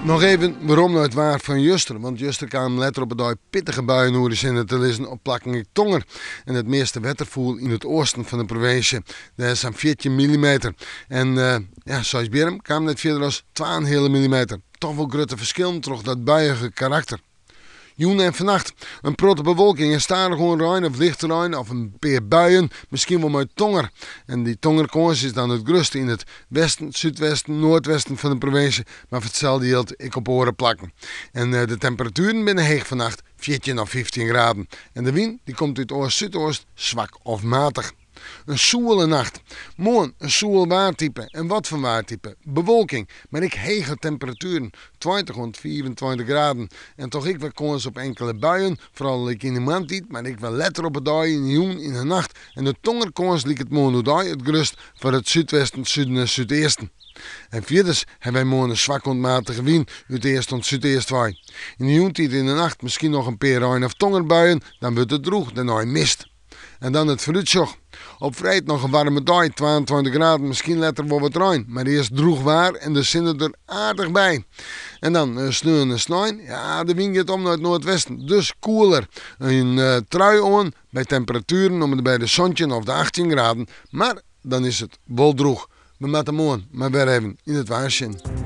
Noch even werom nei it waar fan juster, want juster kamen letter op 'e dei pittige buien oer ús hinne te lizzen, op plakken ek tonger. En it measte wetter foel yn it oasten fan de provinsje, dêr sa'n 14 millimeter. En ja, Seisbierrum kaam net fierder as twa en heale millimeter. Toch wol grutte ferskillen troch dat buiige karakter. Jûn en fannacht in protte bewolking en stadichoan rein of lichte rein of in pear buien, miskien wol mei tonger. En dy tongerkâns is dan it grutste yn it westen, súdwesten, noardwesten fan de provinsje, mar foar itselde jildt ek op oare plakken. En de temperatueren binne heech fannacht, 14 of 15 graden. En de wyn dy komt út oast-súdoost, swak of matich. In soele nacht. Moarn in soel waartype. En wat foar waartype? Bewolking, mar ek hege temperatueren, 20 oant 25 graden. En toch ek wer kâns op inkele buien, foaral ek yn de moarntiid, mar ek wer letter op 'e dei, yn de jûn, yn de nacht. En de tongerkâns liket moarn oerdei it grutst foar it súdwesten, suden en súdeasten. En fierders hawwe wy moarn in swak oant matige wyn út east oant súdeast wei. Yn de jûntiid yn de nacht miskien noch in pear rein of tongerbuien, dan wurdt it drûch, dêrnei mist. En dan it foarútsjoch. Op freed noch in waarme dei, 22 graden, miskien letter wol wat rein, mar earst drûch waar en de sinne der aardich by. En dan eh, sneon en snein, ja, de wyn giet om nei it noardwesten, dus koeler. In eh, trui oan by temperatueren om en by de 17 of de 18 graden, mar dan is it wol drûch. We moatte moarn mar wer even yn it waar sjen.